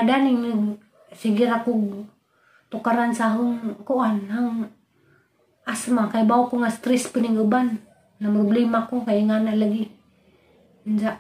Daning nag sige ra kog tukaran sa akong kuan hang asma kay bawo ko nga stress puning uban na problema ko kay nga na lagi. Unsa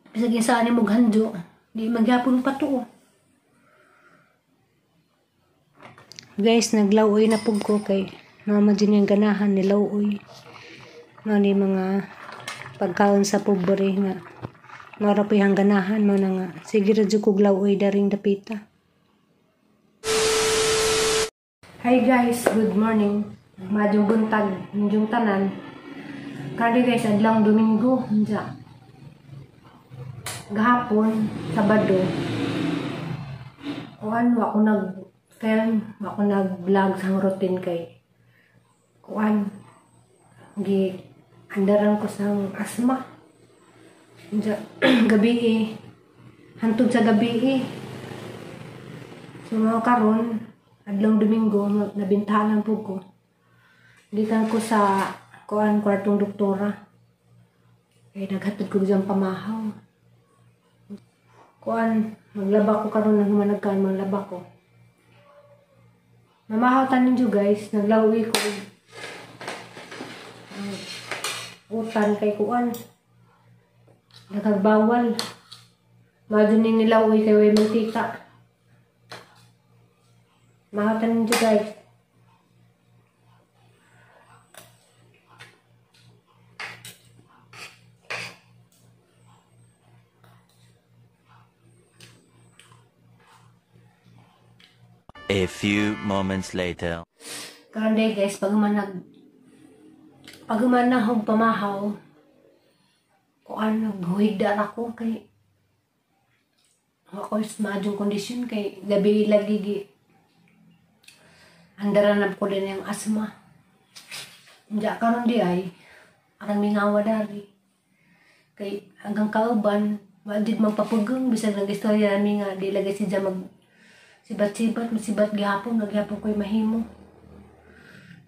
bisag isa ni mog handyo, di magyapon pa tuo. Guys, naglawoy na pug ko kay mama din yung ganahan ni lawoy. Mao ni mga pagkaon sa pobre nga mao ra po'y ganahan mo na nga sige ra jud kog lawoy daring dapita. Hi guys, good morning. Maayong buntag inyong tanan. Karon guys, adlawng Domingo, unsa. Gahapon, Sabado. Kuan wa ko nag film, wa ko nag-vlog sa routine kay kuan gi andaran ko sa asma. Unsa gabi eh. Hantod sa gabi eh. So mga karon adlawng Domingo, nabintahan po ko. Gikan ko sa kuan kwartong doktora. Kay naghatod ko diyang pamahaw. Kuan, maglaba ko karon nang humanagkan, maglaba ko. Mamahaw tanin ninyo guys, naglawi ko utan kay kuan. Nakagbawal. Madyo ni nilawi kay way mantika. Mahatan ninyo guys. A few moments later. Karon day guys, pag humanahog pamahaw, kuan naghuhigda ra ko kay ako is maadjong kondisyon kay gabi lagi gi andaran na ko din yung asma. Unja karon di ay arang mingawa dari. Kay hanggang kauban wa jud magpapugong bisag nag-istorya nami nga di lagi siya mag sibat-sibat, masibat gihapon, naghapon ko'y mahimo.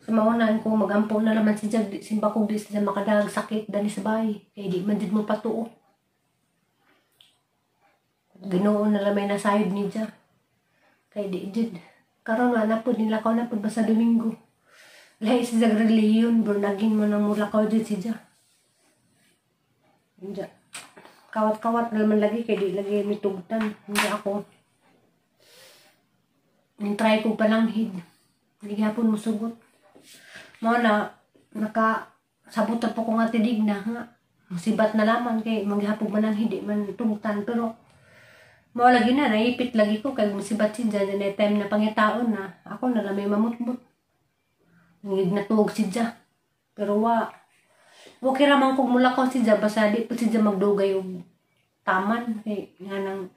So maunaan ko magampo na laman si Jag, simba ko di siya makadag sakit dani sa bahay. Kay di man jud mo patuo. Ginoo na lamay na sayod ni Ja. Kay di jud. Karon nga na pud nilakaw na pud basta Domingo. Lahi si Jag relihiyon, bro naging mo nang mulakaw jud si Ja. Unja. Kawat-kawat na naman lagi kay di lagi mitugtan. Unja ako. Try ko palanghid. Hindi gihapon musugot. Mao na naka sabot na po ko nga tidig na nga. Musibat na laman kay manghapon mananghid di man tungtan pero mao lagi na naipit lagi ko kay musibat si Jan na time na pangitaon na ako na lang may mamutmut. Nangig natuog si Ja. Pero wa okay ra man kog mulakaw si Ja basta di po si Ja magdugay og taman kay nga nang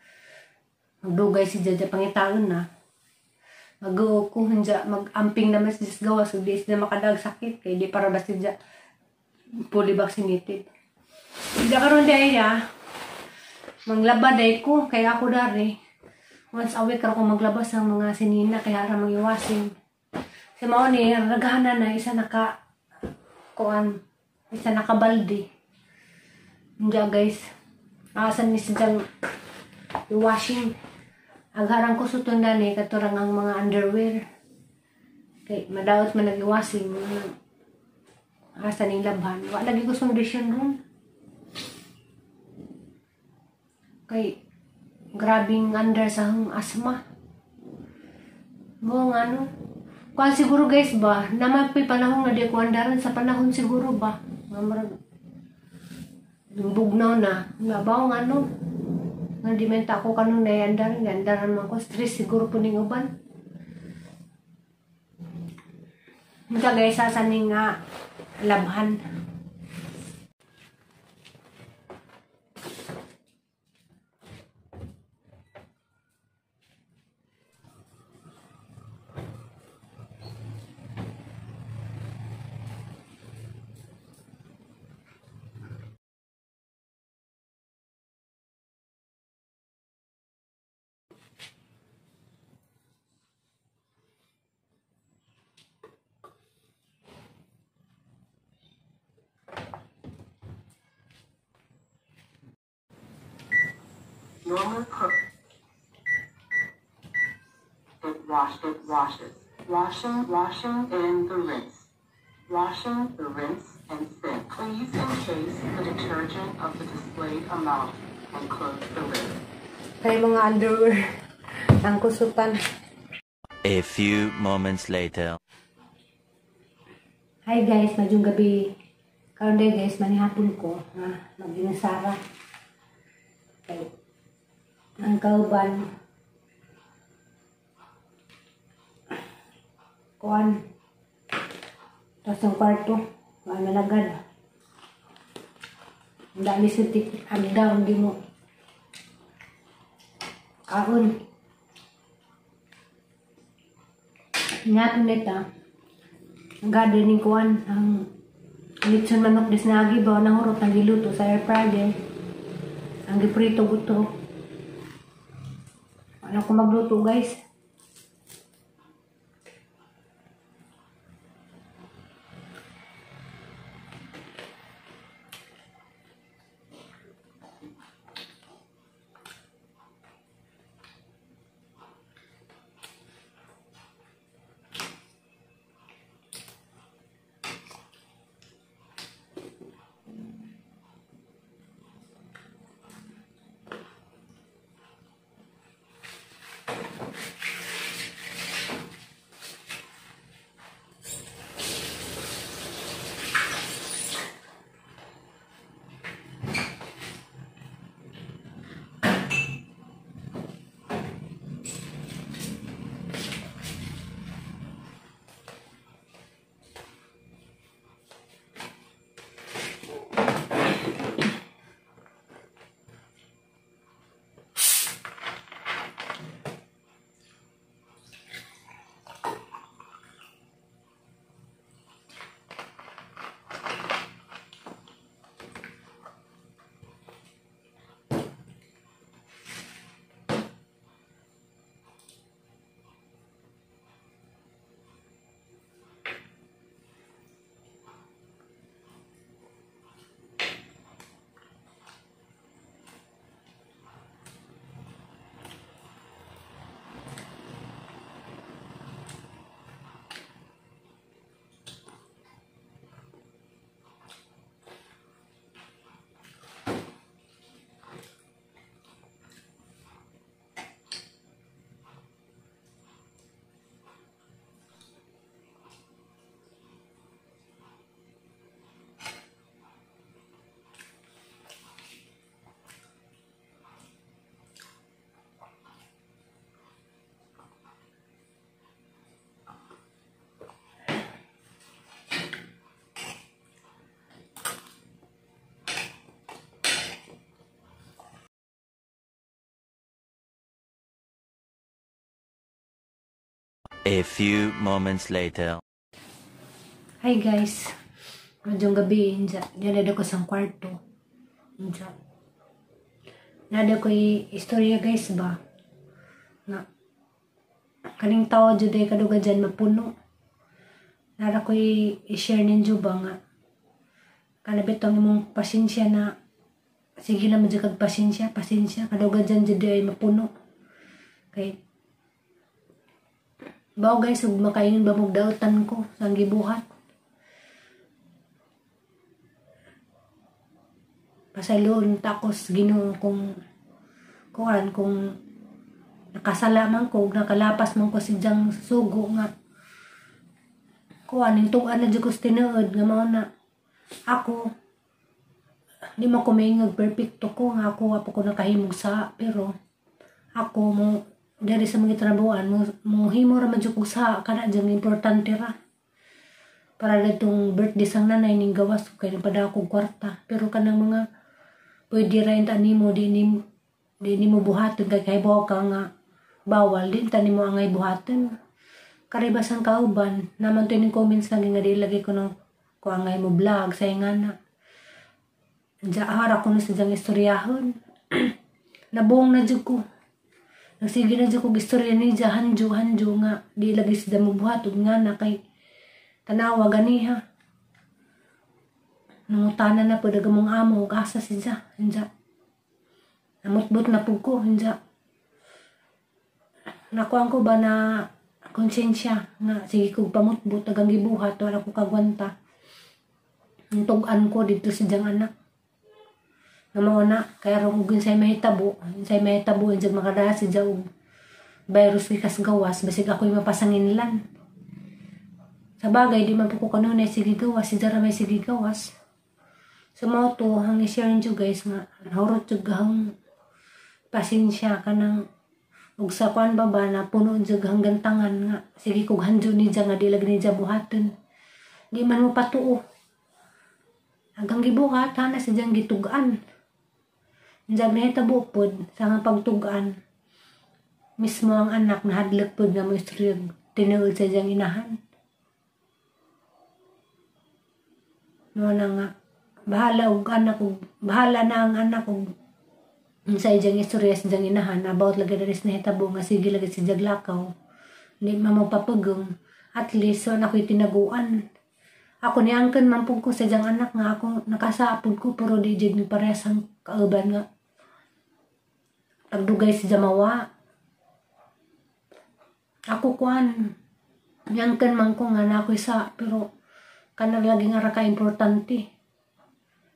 magdugay si Ja pangitaon na. Mag-go ko hunja mag-amping naman si Diyos gawas so di sila makadag sakit kay di para ba siya fully vaccinated. Hindi karon di ay manglaba day ko kay ako dari once a week ra ko maglabas ang mga sinina kay ara mangiwasing. Sa mao ni ragana na isa naka kuan isa naka balde. Hunja guys, asan ni siyang washing. Agharang ko sutundan eh, katurang ang mga underwear. Kay madaot man nag-washing. Asa ning labhan. Wa lagi ko sundisyon ron. Kay grabing under sa hang asma. Mo nga ano. Kuan siguro guys ba, naman po'y panahon nga di ko andaran sa panahon siguro ba. Nga marag bugnaw na. Nga ba nga ano. Nga di menta ako kanunay andaran, andaran man ko stress siguro po ning uban. Mga guys, asa ning nga labhan. Normal per. Wash it, washes. Washing, washing in the rinse. Washing the rinse and spin. Please encase the detergent of the displayed amount and close the lid. Kay mga underwear ang kusutan. A few moments later. Hi guys, madyong gabi. Karon day guys, manihapon ko nga magginasara. Kay ang kauban kuan tas ang kwarto, malagad. Ang dami sa agdaw, hindi mo kaon. Ingat nita. Ang gardening kuan, ang litson manok disnagi ba, nahurot ang giluto sa air fryer. Ang giprito guto. Ano ko magluto guys? A few moments later. Hi guys. Madyong gabi, inja. Diyan ko sa kwarto. Inja. Nada ko istorya guys ba? Na kaning tao jud ay kaduga dyan mapuno. Nara ko i-share ninyo ba nga kanabit ang imong pasensya na sige lang jud kag pasensya, pasensya kaduga dyan jud ay mapuno. Kay bao guys, ug makaingon ba mong dautan ko sa gibuhat. Pasayloon takos Ginoo kung kuan kung nakasala man ko, nakalapas man ko sidyang sugo nga kuan ning tug-an na jud ko sa tinuod nga mao na ako di man ko maingag perfecto ko nga ako wa pa ko nakahimog sa, pero ako mo diri sa mga trabuan mo himo ra man jud kog sa kana jud importante ra para datong birthday sang nanay ning gawas ko kay nagpadako kog kwarta, pero kanang mga pwede ra inta nimo di nimo buhaton kay kahibaw ka nga bawal din ta nimo angay buhaton. Karibas ang kauban naman to ning comments lagi nga di lagi ko no ko angay mo vlog say nga na hara ko no sa diyang istoryahon. Nabuong na jud ko. Nagsige na jud ko istorya ni dya hanjo hanjo nga di lagi sila mabuhat ug nga na kay tanawa ganiha. Nangutana na pud ang mong amo ug asa si dya. Inja. Namutbot na pud ko inja. Nakuan ko ba na konsensya nga sige kog pamutbot agang gibuhat, wala ko kagwanta. Ang tug-an ko dito sa diyang anak. Nga mao na kay aron og unsay mahitabo insag makadala si og virus gikas gawas, basig ako'y mapasanginlan. Sa bagay, di man po ko kanunay sige gawas, si Jara may sige gawas. So mao to ang i-share ninyo, guys, nga nahurot jud ang pasensya kanang ug sa kuan ba ba na puno jud hanggang tangan nga sige kog hanjo ni nga di lagi ni buhaton. Di man mo patuo. Hanggang gibuhat hana sa diyang gitug-an. Injag nahitabo pod sa nga pagtug-an. Mismo ang anak nahadlok pod nga mo istorya tinuod sa diyang inahan. No na nga bahala og anak og bahala na ang anak og sa iyang istorya sa iyang inahan about lagi na rin nahitabo nga sige lagi si Jaglakaw. Di man magpapagong, at least so na ako'y tinaguan. Ako ni angkan man pud ko sa iyang anak nga ako nakasaapod ko pero di jud ni parehas ang kauban nga pagdugay si Jamawa. Ako kuan niangkan man ko nga na ako'y sa pero kanang lagi nga ra ka importante.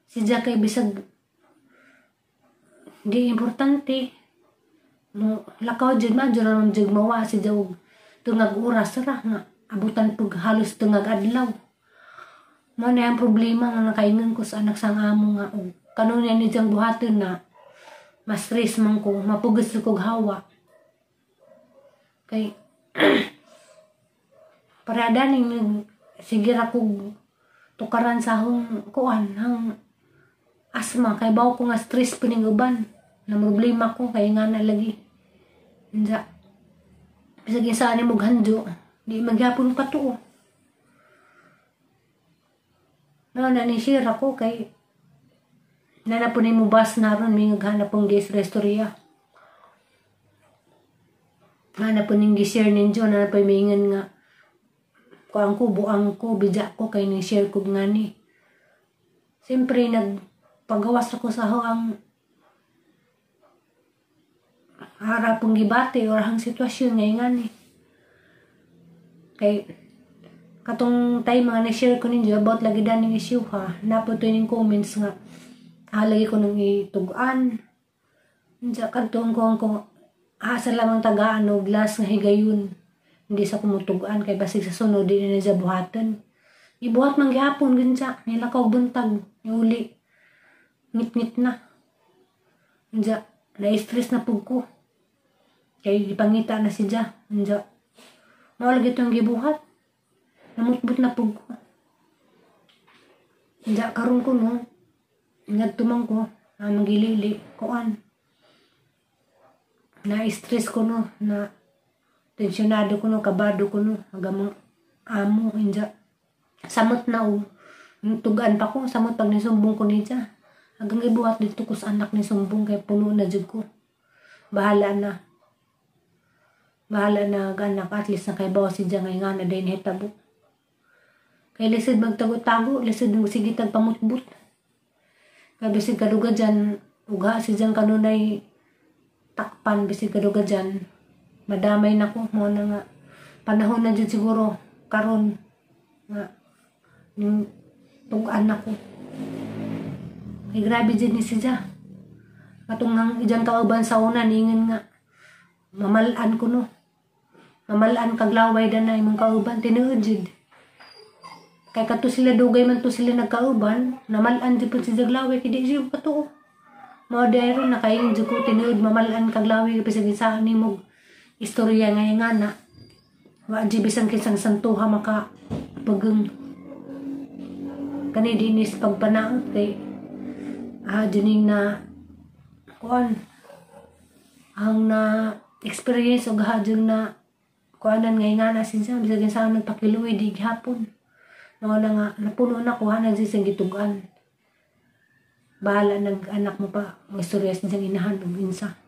Si Jack kay bisag di importante mo lakaw jud man jud ron jud mawa si Jack tungag oras ra nga abutan pug halos tungag adlaw. Mao na ang problema nga nakaingon ko sa anak sang amo nga og kanunay ni diyang buhaton na ma-stress man ko, mapugos kog hawa. Kay para daning sige ra kog tukaran sa akong kuan hang asma kay bawo ko nga stress pining uban na problema ko kay nga na lagi. Unsa bisag isa ni mog handyo di magyapon patuo. No na ni share ako kay nana po ni mo bus na ron may naghanap pong guest restorya. Nana po ning gi-share ninyo na po may ingon nga kuang ko buang ko bidya ko kay ning share ko nga ni. Siyempre nagpagawas ako sa ho ang harapong gibate or ang sitwasyon ngay nga ni. Kay katong time mga na-share ko ninyo about lagi daning issue ha, napo to yung comments nga lagi ko nang itugan. Unsa kadtong ko ko asa lamang tagaan og glass nga higayon. Hindi sa kumutugan kay basig sa sunod di na niya buhaton. Ibuhat man gihapon ginsa nilakaw buntag niuli. Ngit-ngit na. Unsa na-stress na pug ko. Kay gipangita na si Ja. Unsa mao lagi tong gibuhat. Namutbot na pug ko. Unsa karon ko no. Nagtumang ko, magilili, kuan. Na-stress ko no, na tensyonado ko no, kabado ko no, hagamang amo, inja. Samot na o, tugaan pa ko, samot pag nisumbong ko niya. Hanggang ibuhat dito ko sa anak ni sumbong, kay puno na jud ko. Bahala na. Bahala na anak, at least na kay bawa si Diya ngay nga na din hitabo. Kay lisod magtago-tago, lisod sige tag pamutbut. Kaya bisig kaduga dyan, uga si dyan kanunay takpan, bisig kaduga dyan, madamay na ko, mo na nga, panahon na dyan siguro, karon nga, yung tugaan na ko. Ay grabe dyan ni siya. Katong nga, dyan kauban sa una, ningan nga, mamalaan ko no. Mamalaan kaglaway dan na imong kauban, tinuod dyan. Kay kato sila dugay man to sila nagkauban, namalaan jud pud si Jaglaway kay di siya katuo. Mao di ron nakaingon jud ko tinuod mamalaan kaglaway bisag isa nimo istorya nga ngana. Wa jud bisan kinsang santuha maka pageng kani dinis pagpanaot kay juning na kuan ang na experience og jud na kuanan nga ngana siya bisag kinsa nagpakiluoy di gihapon. Mao na nga, napuno na kuha na siya gitugan. Bahala nag-anak mo pa, mo istorya sa siyang inahan og insa.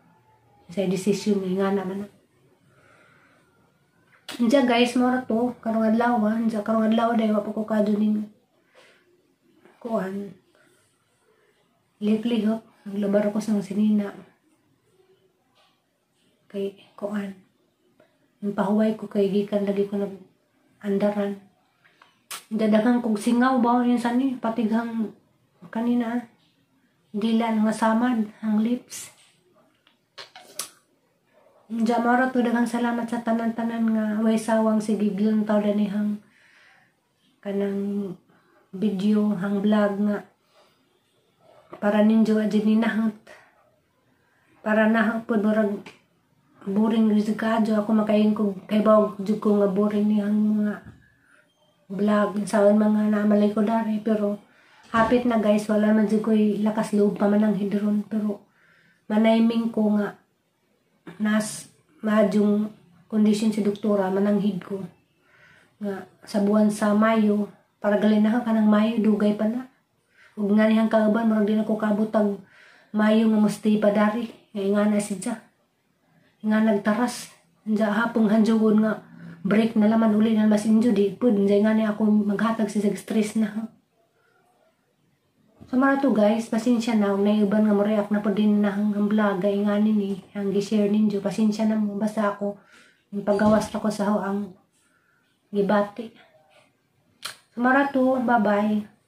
Sa desisyon nga ngana man na. Diya guys, mao ra to, karong adlaw, diya karong adlaw dahil wa pa ko kadto ning kuan. Lihok-lihok, naglubar ako sa sinina. Kay kuan. Yung pahuway ko kay gikan lagi ko nag andaran. Dadaghang kog singaw ba yun sa ni patighang kanina dila nga samad ang lips. Jamara to, daghang salamat sa tanan-tanan nga way sawang sige gilantaw danihang kanang video, hang vlog nga para ninyo adyo ni nahot para nahot pod. Murag boring jud kaadyo ako makaingon ko kay bawag jud ko nga boring ni ang mga vlog sa mga naamalay ko dari, pero hapit na, guys. Wala man jud ko'y lakas loob pa man ang hidron, pero manaiming ko nga nas madyong condition si doktora, mananghid ko nga sa buwan sa Mayo para gali na ka ng Mayo, dugay pa na. Ug nga nihang kauban, murag di na ko kabutag Mayo nga mostay pa dari nga nga na siya nga nagtaras. Diya hapong hanjugon nga break na laman uli na mas injo di pud. Diya nga ni ako maghatag sa stress na. So mara to, guys, pasensya na kung naiuban nga mo react na po din na hang vlog ay nga ni ang gi-share ninyo. Pasensya na mo, basta ako yung pagawas na ko sa ang gibati. So mara to, bye-bye.